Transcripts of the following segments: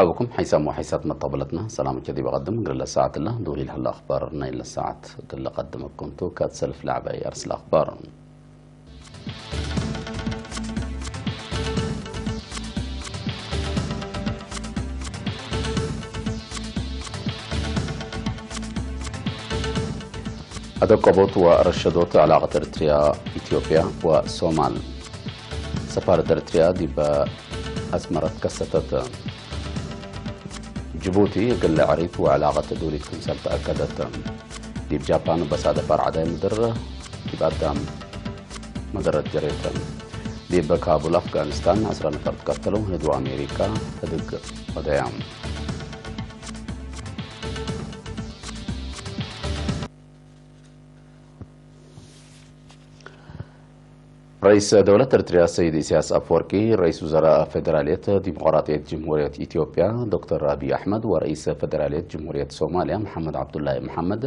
أبكم حيسام وحيسات متقبلتنا سلام كذي بقدم قل ساعة الله دوري لهلا أخبار نايل الساعة قل قدمكم توكات سلف لعبة أرسل أخبار. ኣደቀቦት ወረሸዶት ዕላቐት ኤርትርያ ኢትዮጵያ ወሶማል። ሰፋርት ኤርትርያ ዲበ ኣስመረት ከሰተት። ጅቡቲ ግለ ዕሪት ወዕላቐት ዱሪት ክምሰል ተኣከደት። ዲብ ጃፓን በሳደ ፋርዓዳይ ምድር ዲብ ኣዳም መደረት ጀሬት። ዲብ ካቡል ኣፍጋኒስታን ዕስራ ነፈር ትቀተሉ ህድዋ ኣሜሪካ ህድግ ወደያ። رئيس دولة إريتريا السيد إسياس أفوركي، رئيس وزراء فدرالية ديمقراطية جمهورية إثيوبيا دكتور أبي أحمد، ورئيس فدرالية جمهورية صوماليا محمد عبد الله محمد،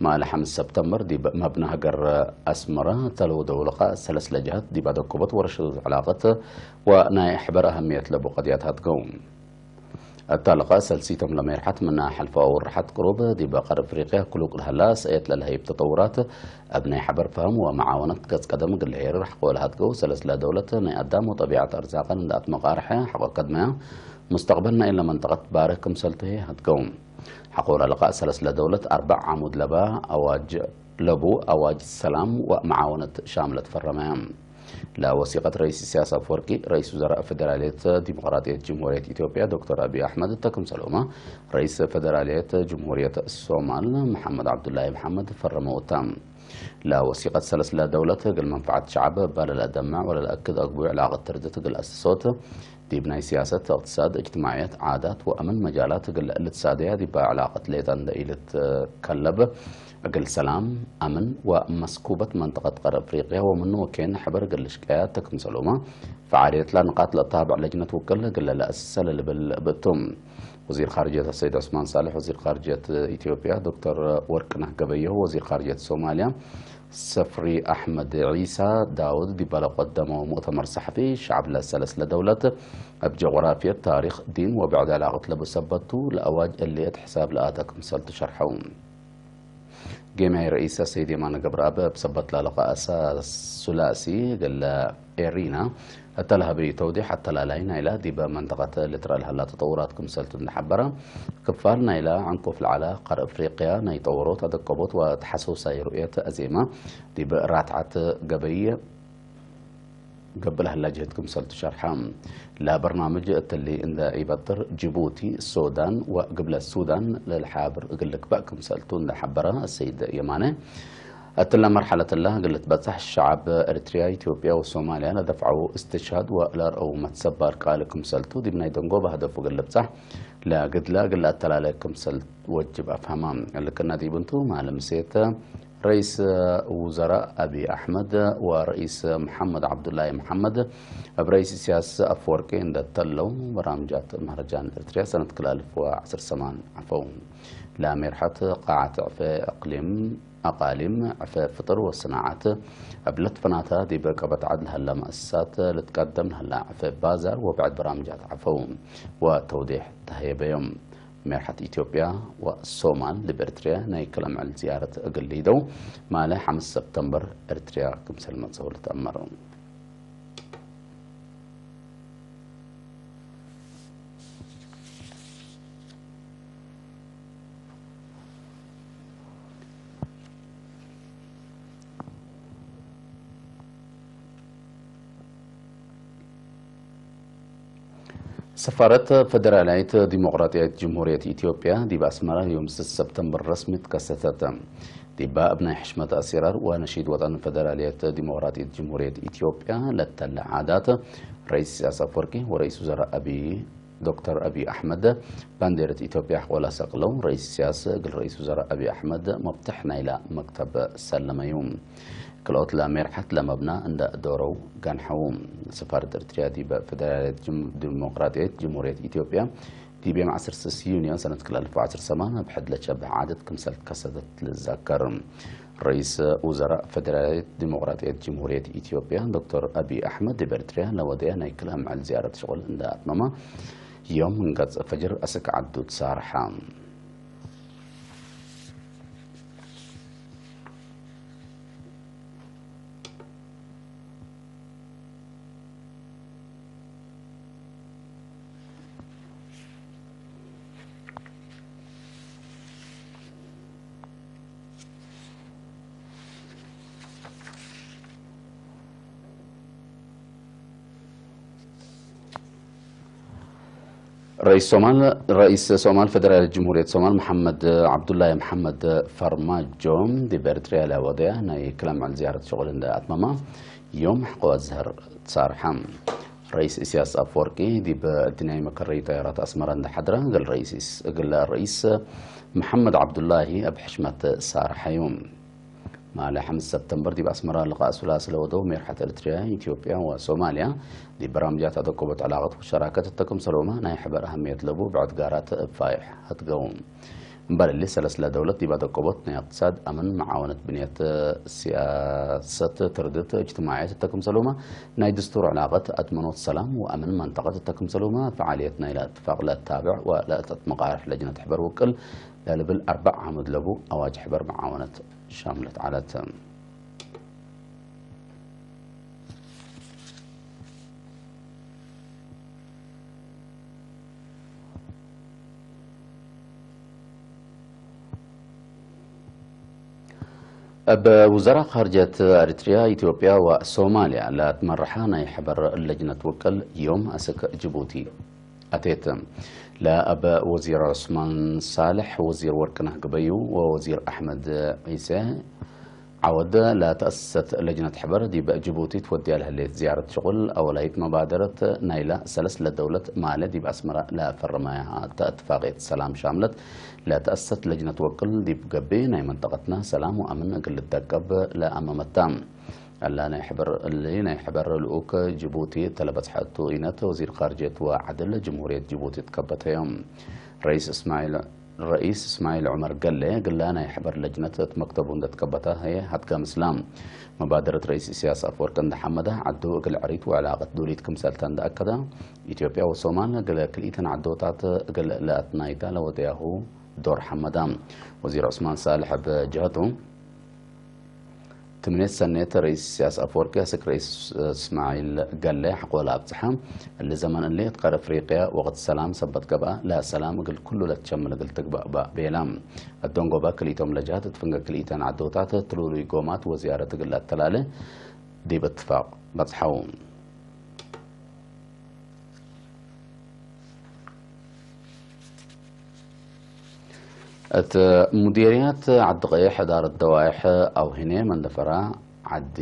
ما لحم سبتمبر دي مبنى هجر أسمرة تلو دولقة ثلاث لجهات دي بعد كوبت ورشد علاقة وناي حبر أهمية لبو قضيات هاتقوم. الطلقة سلسيتم لميرحت منها حلفة ورحت قروب دي بقر أفريقيا كلوك لهلا سأيت للهيب تطورات أبني حبر فهم ومعاونة كتس قدم قل هير رح قول هاتقو سلسلة دولة ني أدام وطبيعة أرزاقا ندات مقارحة حقو كدمها مستقبلنا إلا منطقة بارك كمسلته هاتقو. حقول لقاء سلسلة دولة أربع عمود لبا أواج لبو أواج السلام ومعاونة شاملة فرمية. لا وثيقة رئيس السياسة أفوركي، رئيس وزراء فدرالية ديمقراطية جمهورية إثيوبيا دكتور أبي أحمد التكم سلومة، رئيس فدرالية جمهورية الصومال محمد عبد الله محمد فرموتا. لا وثيقة سلسلة دولة قل منفعة شعب بل لا دمع ولا الأكد أقبو علاقة تردت قل أسسوت ديب ناي سياسة، اقتصاد، اجتماعيات، عادات وأمن مجالات قل الاقتصادية ديب علاقة ليتان دائلة كلب. أقل سلام، أمن ومسكوبة منطقة قرب أفريقيا ومنو وكين حبر قل شكايات تكم سلومة. فعالية لا نقاط للطابع لجنة وكل قل لا أسسل لبل بتم. وزير خارجية السيد عثمان صالح، وزير خارجية إثيوبيا دكتور ورقنه قبيه، وزير خارجية صوماليا سفري أحمد عيسى داود دي بلا قدمه مؤتمر صحفي شعب لا سلس لدولة بجغرافيا تاريخ دين وبعد علاقة لبسبته لأواج اللي حساب لآتكم سلت شرحهم. ጌማይ ርእይሰ ሰይድ የማነ ገብረኣብ ብሰበት ላለኻ እሳ ሱላሲ ገለ ኤሪና እተላህበዩ ተውዲሕ ኣተላላይ ናይላ ዲበ መንጠቐት ልትረአ ልሃላ ተጠውራት ክምሰልቱ እንደሓበረ ክፋል ናይላ ዕንቁፍ ለዓላ ቃር ኣፍሪቅያ ናይ ጠወሮት ኣደቀቦት ወተሓሰውሳይ ርእየት ኣዜማ ዲበ ራትዓት ገበይ ገብለ ህላ ጅህት ክምሰል ትሸርሐ። ለበርናምጅ እትሊ እንደ ኢበጥር ጅቡቲ፣ ሱዳን ወግብለ ሱዳን ለልሓብር እግል ልክበእ ክምሰልቱ እንደ ሐበረ ሰይድ የማነ፣ እትለ መርሐለት እላ እግል ልትበጽሕ ሸዓብ ኤርትርያ፣ ኢትዮጵያ ወሶማልያ ለደፍዐው እስትሽሃድ ወለርአው መትሰባር ቃል ክምሰልቱ ዲብ ናይ ደንጎብ ህደፉ እግል ልብጻሕ ለግድለ እግል ለአተላለ ክምሰል ወጅብ አፍሀማ። እልክና ዲብ እንቱ ማለ ምሴተ ረኢስ ውዘራእ አብይ አሕመድ ወረኢስ መሐመድ ዐብዱላሂ መሐመድ እብ ረኢስ ኢሳያስ አፈወርቂ እንደ ተለው በራምጃት መህረጃን ኤርትርያ ሰነት ክልተ አልፍ ወዐስር ሰማን ዐፈው። ለሜርሐት ቃዓት ዕፌ እቅሊም አቃሊም ዕፌ ፍጥር ወስናዓት እብ ለትፈናታ ዲብ ቀበት ዐድ ለሀላ መአሰሳት ልትቀደም ለሀላ ዕፌ ባዛር ወብዕድ በራምጃት ዐፈው ወተውዴሕ ተሀየበዮም። ሜርሐት ኢትዮጵያ ወሶማል ዲብ ኤርትርያ ናይ ክልኤ መዕል ዝያረት እግል ሊደው፣ ማለ ሐምስ ሰብተምበር ኤርትርያ ክምሰል መጽው ልትአመር። ሰፋረት ፈደራላይት ዲሞቅራጥያዊት ጅምሁርየት ኢትዮጵያ ዲብ ኣስመራ ዮም ስስ ሰብተምበር ረስሚት ከሰተት። ዲባ እብ ናይ ሕሽመት ኣሲራር ወነሺድ ወጠን ፈደራልየት ዲሞቅራጥያዊት ጅምሁርየት ኢትዮጵያ ለተለ ዓዳት ረኢስ ኢሳያስ ኣፈወርቂ ወረኢስ ውዘራእ ኣቢ ዶክተር ኣቢ ኣሕመድ ባንዴረት ኢትዮጵያ ሕቆላ ሰቅለው ረኢስ ኢሳያስ እግል ረኢስ ውዘራእ ኣቢ ኣሕመድ መፍትሕ ናይላ መክተብ ሰለመዩ። ክልኦት ለሜርሐት ለመብና እንደ ዶረው ጋንሐዉ። ሰፋርት ኤርትርያ ዲበ ፈደራልየት ጅም-፣ ዲሞቅራጥያዊት ጅምሁርየት ኢትዮጵያ ዲብ ዮም ዐስር ስስ ዩንዮ ሰነት ክልተ አልፍ ወዐስር ሰማን ኣብ ሕድ ለቸብሕ ዓደት ክምሰል ከሰተት ልዘከር። ረኢስ ውዘራእ ፈደራልየት ዲሞቅራጥያዊት ጅምሁርየት ኢትዮጵያ ዶክተር ኣቢ ኣሕመድ ዲብ ኤርትርያ ለወደያ ናይ ክልተ መዕል ዝያረት ሽቁል እንደ ኣትመማ ዮም እንገጽ ፈጅር ኣስክ ዓዱ ትሳርሓ። رئيس صومال، رئيس صومال فدرالية جمهورية صومال محمد عبد الله محمد فرماجو دي بإريتريا لوديا ناي كلام على زيارة شغل عند أتماما يوم حقو أزهر تصارحة. رئيس إسياس أفوركي دي بالدنيا مكري طيارات أسمر عند حضرة قال رئيس إس-، قال الرئيس محمد عبد الله أبحشمة صارحة يوم. ማለ ሓሙስ ሰፕተምበር ዲብ ኣስመራ ልቓእ ሱላስለ ወደቡ ሜርሓት ኤርትርያ፣ ኢትዮጵያ ወሶማልያ ዲብ በራምጃት ኣደቆቦት ዕላቐት ወሸራከት እተክም ሰሎማ ናይ ሕበር ኣህምየት ለቡ ብዕድጋራት ፋይሕ ህትገው። እምበልሊ ሰለስለ ደውለት ዲብ ኣደቆቦት ናይ እቅትሳድ ኣምን መዓወነት ብንየት ሲያሰት ትርድት እጅትማዕየት እተክም ሰሎማ ናይ ድስቱር ዕላቐት ኣድመኖት ሰላም ወኣምን መንጠቐት እተክም ሰሎማ ፈዓልየት ናይ ለእትፋቕ ለእታብዕ ወለእተት መቓርሕ ለጅነት ሕበር ውቅል ለልብል ኣርባዕ ዓመት ለቡ ኣዋጅ ሕበር መዓወነት ሻምለት ዓለት። እብ ውዘራ ኻርጀት ኤርትርያ፣ ኢትዮጵያ ወሶማልያ ለትመርሓ ናይ ሕበር ለጅነት ውቅል ዮም ኣስክ ጅቡቲ ኣቴት። ለእብ ወዚር ዑስማን ሳልሕ፣ ወዚር ወርቅነህ ግበዩ ወወዚር ኣሕመድ ዒሴ ዓወደ ለተኣሰሰት ለጅነት ሕበር ዲብ ጅቡቲ ትወድያ ለህሌት ዝያረት ሽቁል ኣወላይት መባደረት ናይላ ሰለስ ለደውለት ማለ ዲብ ኣስመራ ለፈረማያ እትፋቅየት ሰላም ሻምለት ለተኣሰሰት ለጅነት ወቅል ዲብ ገቢ ናይ መንጠቀትና ሰላም ወኣምን እግል ልደቀብ ለኣመመታ። ኣላ ናይ ሕበር እሊ ናይ ሕበር ልኡክ ጅቡቲ ተለበጽሐቱ ኢነት ወዚር ካርጀት ወዓድል ጅምሁርየት ጅቡቲ ትከበተዮም። ረኢስ እስማዒል ረኢስ እስማዒል ዑመር ገሌ ግላ ናይ ሕበር ለጅነት እት መክተቡ እንደትከበተ ህየ ሃትጋ ምስላ። መባደረት ረኢስ ኢሳያስ ኣፈወርቂ እንደሓመዳ ዓዱ እግል ዕሪት ወዕላቀት ዱሊት ክምሰልታ እንደኣከዳ ኢትዮጵያ ወሶማል ግለ ክልኢተን ዓዶታት እግል ለኣትናይታ ለወደያሁ ዶር ሓመዳ። ወዚር ዑስማን ሳልሕ ብጅሀቱ ትምኔት ሰኔት ረኢስ ኢሳያስ ኣፈወርቂ ኣስክ ረኢስ እስማዒል ገለ ሓቆላ ኣብጽሓ። እሊ ዘመን እሊ እት ቀር ኣፍሪቅያ ወቅት ሰላም ሰበት ገብኣ ለሰላም እግል ኩሉ ለትሸምል እግል ትግባእ ባእ ቤላ። ኣዶንጎባ ክልኢቶም ለጃት እት ፍንገ ክልኢተን ዓዶታት ትሉሉይ ጎማት ወዚያረት እግል ኣተላለ ዲብ እትፋቅ በጽሓው። እት ሙዲርያት ዓዲ ቀይሕ እዳረት ደዋይሕ ኣውሂኔ መንደፈራ ዓዲ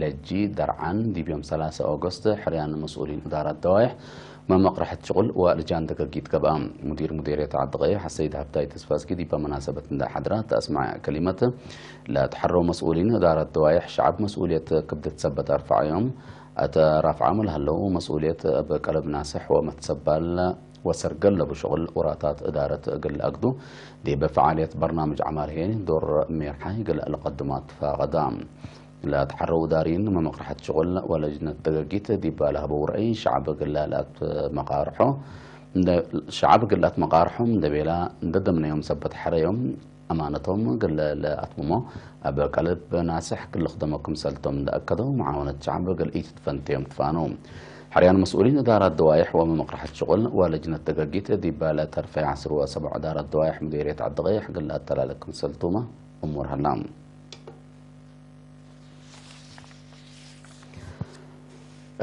ለጂ ደርዓን ዲብ ዮም ሰላሳ ኦገስት ሕርያን መስኡሊን እዳራት ደዋይሕ መመቕርሐት ሽቁል ወልጃን ደገጊት ገብኣ። ሙዲር ሙዲርየት ዓዲ ቀይሕ ኣሰይድ ሃብታይ ተስፋዝጊ ዲባ መናሰበት እንዳ ሓድራ ተስማዕ ከሊመት ለትሐረው መስኡሊን እዳራት ደዋይሕ ሸዓብ መስኡልየት ክብደት ሰበት ኣርፋዓዮም። ኣተ ራፍዓም ለሀለው መስኡልየት እብ ቀለብ ናስሕ ወመትሰባል ወሰርገል ለቡ ሽቁል ውራታት እዳረት እግል ኣግዱ ዲብ ፈዓልየት በርናምጅ ዓማር ሄ ዶር ሜርሓ ይግል ለቀድማ ትፋቀዳ። ለትሐረው እዳሪን መመቅርሐት ሽቁል ወለጅነት ደገጊት ዲባ ለሀበው ረአይ ሸዓብ ግላ ለኣት መቃርሖ እንደ-፣ ሸዓብ ግላት መቃርሖም እንደ ቤላ እንደ ደምነዮም ሰበት ሐረዮም ኣማነቶም ግለ ለኣትምሞ ኣብ ቀልብ ናስሕ ክልኽደሞ ክምሰልቶም እንደ ኣከደው መዓወነት ሸዓብ ግልኢት ትፈንተዮም ትፋኑ። ሕርያን መስኡሊን እዳራት ደዋይሕ ወመመቅርሐት ሽቁል ወለጅነት ደገጊት ዲባ ለተርፈ ዓስር ወሰብዕ እዳራት ደዋይሕ ሙዲርየት ዓዲ ቀይሕ ግለ ኣተላለ ክምሰልቱማ እሙር ሀላ።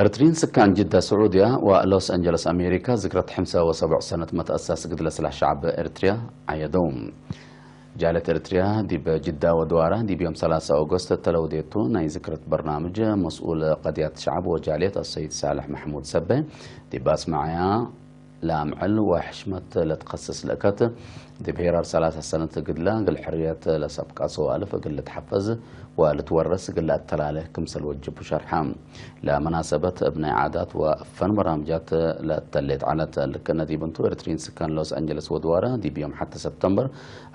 ኤርትሪን ስካን ጅዳ ስዑድያ ወሎስ ኣንጀለስ ኣሜሪካ ዝክረት ሕምሳ ወሰብዕ ሰነት መትኣሳስ ግድለ ስላሕ ሸዓብ ኤርትርያ ዓየደው። ጃለት ኤርትርያ ዲብ ጅዳ ወድዋራ ዲብ ዮም ሰላሳ ኦገስት ተለውዴቱ ናይ ዝክረት በርናምጅ መስኡል ቀድያት ሸዓብ ወጃልየት ኣሰይድ ሳልሕ ማሕሙድ ሰበ ዲብ ኣስማዕያ ለኣምዕል ወሕሽመት ለትኸስስ ልእከት دي بهيرار ثلاثة سنة قد لا قل حرية لسبق أسوالف قل تحفظ ولتورث قل التلالة كمسل وجب شرحة. لا مناسبة ابن عادات وفن برامجات لتلت على تلك النتيب انتو إرترين سكان لوس أنجلس ودوارة دي بيوم حتى سبتمبر.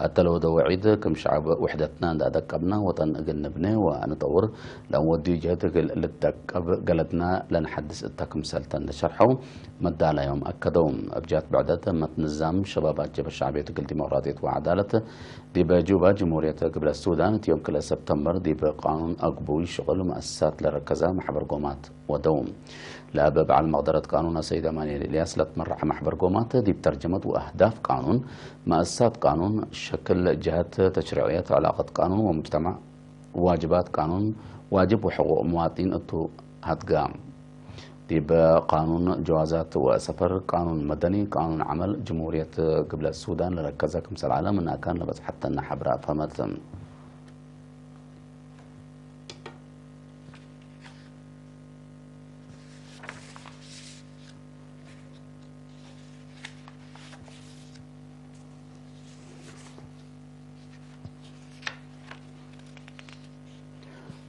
التلو دو عيد كم شعب وحدتنا دا دقبنا وطن قنبنه ونطور. لو ودي جهد قل لتدقب قلدنا لنحدث التكمسل تند شرحه. መዳላዮም ኣከደው። ኣብ ጃት ብዕደት መት ንዛም ሸባብ ኣጀበ ሻዕብየት እግል ዲሞቅራጥየት ወዓዳለት ዲበ ጁባ ጅምሁርየት ግብለ ሱዳን እቲ ዮም ክልተ ሰብተምበር ዲበ ቃኑን ኣግቡይ ሽቕል መእሳት ለረከዛ ማሕበር ጎማት ወደው። ለበ በዓል መቕደረት ቃኑን ኣሰይድ ኣማኑኤል ኤልያስ ለትመራሕ ማሕበር ጎማት ዲብ ተርጀመት ወኣህዳፍ ቃኑን መእሳት ቃኑን ሸክል ጀሀት ተሽሪዕየት ዕላቐት ቃኑን ወሙጅተማዕ ዋጅባት ቃኑን ዋጅብ ወሕቑቕ መዋጢን እቱ ሃትጋ። ዲብ ቃኑን ጀዋዛት ወሰፈር፣ ቃኑን መደኒ፣ ቃኑን ዓመል ጅምሁርየት ግብለ ሱዳን ለረከዘ ክምሰል ዓለም እናካን ለበጽሐተና ሓብራ ኣፍሀመት።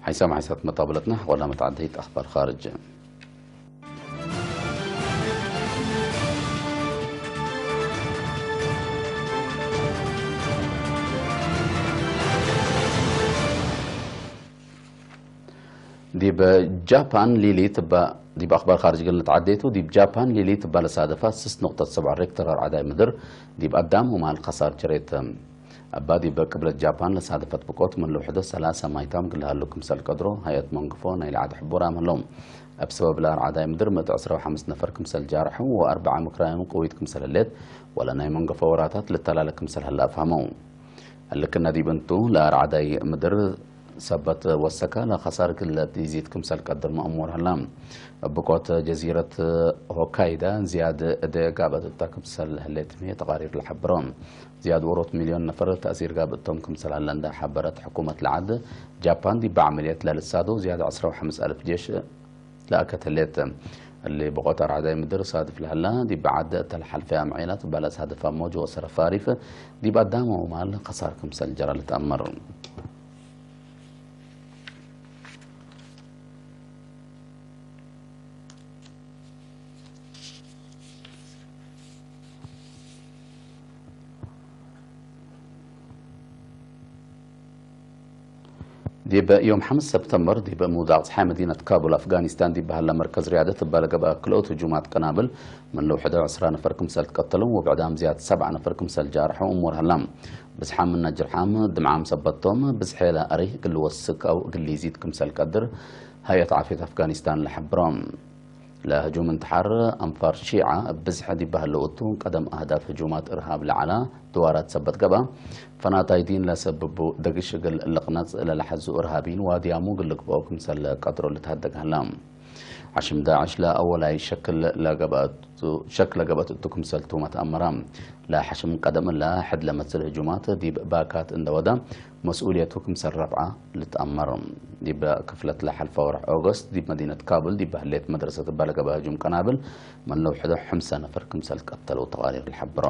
ሓይሳም ሓይሳት መጣብለትና ቆላ መተዓደይት ኣኽባር ኻርጅ። ዲብ ጃፓን ሊሊ ትባ ዲብ ኣኽባር ኻርጅ ግን ንተዓደይቱ ዲብ ጃፓን ሊሊ ትባ ለሳደፋ ስስ ነቑጠት ሰብዓ ሬክተር ኣርዓዳይ ምድር ዲብ ኣዳም ወማል ኸሳር ጀሬት። እባ ዲብ ቅብለት ጃፓን ለሳደፈት ብቆት ምን ልውሕዶ ሰላሳ ማይታም ግልሃሉ ክምሰል ቀድሮ ሃየት መንግፎ ናይ ልዓድ ሕቡር ኣምህሎም። ኣብ ሰበብ ለኣርዓዳይ ምድር ምእቲ ዕስራ ወሓምስ ነፈር ክምሰል ጃርሑ ወኣርብዓ ምክራዮም ቅዊት ክምሰል ህሌት ወለ ናይ መንግፎ ወራታት ልተላለ ክምሰል ህላ ኣፍሃመው። እልክና ዲብ እንቱ ለኣርዓዳይ ምድር ሰበት ወሰካ ለኸሳር ክለት ይዚት ክምሰል ቀድር መእሙር ህላ። ብቆት ጀዚረት ሆካይዳ ዝያድ እደ ጋበት እታ ክምሰል ህሌት ሜ ተቓሪር ለሐብሮ። ዝያድ ወሮት ሚልዮን ነፈር ተእሲር ጋብእቶም ክምሰል ኣለ እንዳ ሓበረት ሕኩመት ለዓድ ጃፓን ዲብ ዓመልየት ለልሳዶ ዝያድ ዕስራ ወሓምስ ኣልፍ ጄሽ ለኣከተሌት። እሊ ብቆጠር ዓዳይ ምድር ሳድፍ ለህላ ዲብ ዓድ ተልሓልፈያ ምዒላት ባላስ ሃደፋ ሞጆ ወሰረፋሪፍ ዲብ ኣዳሞ ማል ከሳር ክምሰል ጀራ ልትኣመር። ዲብ ዮም ሓምስ ሰብተምበር ዲብ ምውዳቕ ጸሓይ መዲነት ካቡል ኣፍጋኒስታን ዲብ በሃላ መርከዝ ርያደት እባ ለገብኣ ክልኦት ህጁማት ቀናብል ምን ልውሕዶ ዕስራ ነፈር ክምሰል ትቀተሉ ወብዕዳም ዝያድ ሰብዓ ነፈር ክምሰል ጃርሑ እሙር ሃላ። ብዝሓም እና ጅርሓም ድምዓም ሰበቶም ብዝሐ ለኣሪ እግል ወስክ ኣው እግል ይዚድ ክምሰል ቀድር ሃየት ዓፍየት ኣፍጋኒስታን ለሐብሮም። ለህጁም እንትሓር ኣንፋር ሺዓ ብዝሐ ዲብ ባህለውቱ ቀደም ኣህዳፍ ህጁማት እርሃብ ለዓላ ድዋራት ሰበት ገብኣ ፈናታይ ዲን ለሰብቡ ደግሽ እግል ልቕነጽ ለለሐዙ እርሃቢን ዋድያሙ እግል ልግብኦ ክምሰል ቀድሮ ልትሃደግ ሀላ። ሓሽም ዳዕሽ ለኣወላይ ሸክል ለገበቱ ሸክ ለገበት እቱ ክምሰል ቱመት ኣመራ። ለሓሽም ቀደም እላ ሕድ ለመጽል ህጁማት ዲብ ባካት እንደወዳ መስኡልየቱ ክምሰል ረብዓ ልትኣመር። ዲብ ክፍለት ለሓልፈ ወርሕ ኦገስት ዲብ መዲነት ካቡል ዲብ ህሌት መድረሰት እባ ለገበ ህጁም ቀናብል መለው ሕዶ ሕምሳ ነፈር ክምሰል ቀተሉ ተቓሪር ልሓብሮ።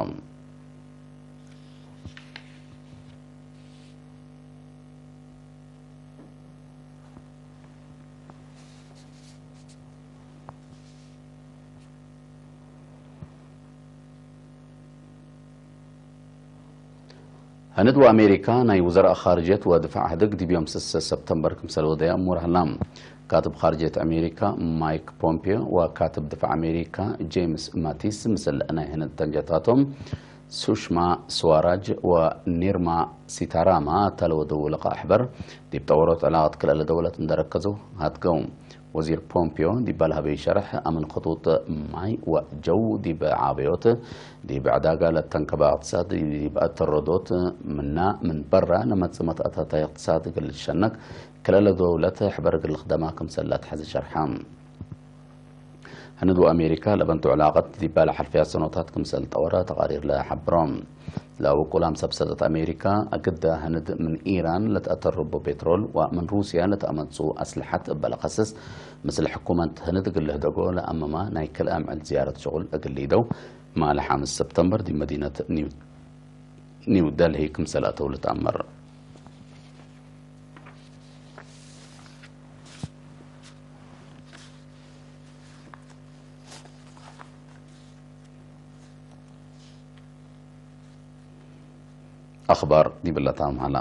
ህንድ ወኣሜሪካ ናይ ውዘራእ ኻርጀት ወድፋዕ ህድግ ዲብ ዮም ስሰ ሰብተምበር ክምሰል ወደያ እሙር ህላ። ካትብ ኻርጀት ኣሜሪካ ማይክ ፖምፒዮ ወካትብ ድፋዕ ኣሜሪካ ጄምስ ማቲስ ምስል ናይ ህንድ ተንጀታቶም ሱሽማ ስዋራጅ ወኒርማ ሲታራማ ተለወደው ልቃ ኣሕበር ዲብ ጠወሮት ዕላቐት ክልለ ደውለት እንደረከዙ ሃትገው። ወዚር ፖምፒዮ ዲብ ባልሃበይ ሸርሕ ኣምን ኸጡጥ ማይ ወጀው ዲብ ዓበዮት ዲብ ዕዳጋ ለተንከባ እቅትሳድ ዲብ ኣተረዶት ምና ምን በራ ለመጽእ መትኣታታይ እቅትሳድ ግል ሸነክ ክልለ ደውለት ሕበር ግል ክደማ ክምሰል ላትሐዘ ሸርሓ። ህንድ ወኣሜሪካ ለበንቱ ዕላቐት ዲባ ለሓልፈያ ሰኖታት ክምሰል ጠወረ ተቓሪር ለሓብሮም። ለውቁላም ሰብሰጠት ኣሜሪካ ኣግዳ ህንድ ምን ኢራን ለተኣተርቦ ፔትሮል ወምን ሩስያ ለተኣመጹ ኣስልሓት እበ ለኸስስ ምስል ሕኩመንት ህንድ እግል ህደጎ ለኣመማ ናይ ክልኣም ዕል ዝያረት ሽቑል እግል ይደው ማለ ሓምስ ሰብተምበር ዲብ መዲነት ኒው ኒው ደልሂ ክምሰላ ተውሉ ተኣመር። ኣኽባር ኒብለታ ምሃላ።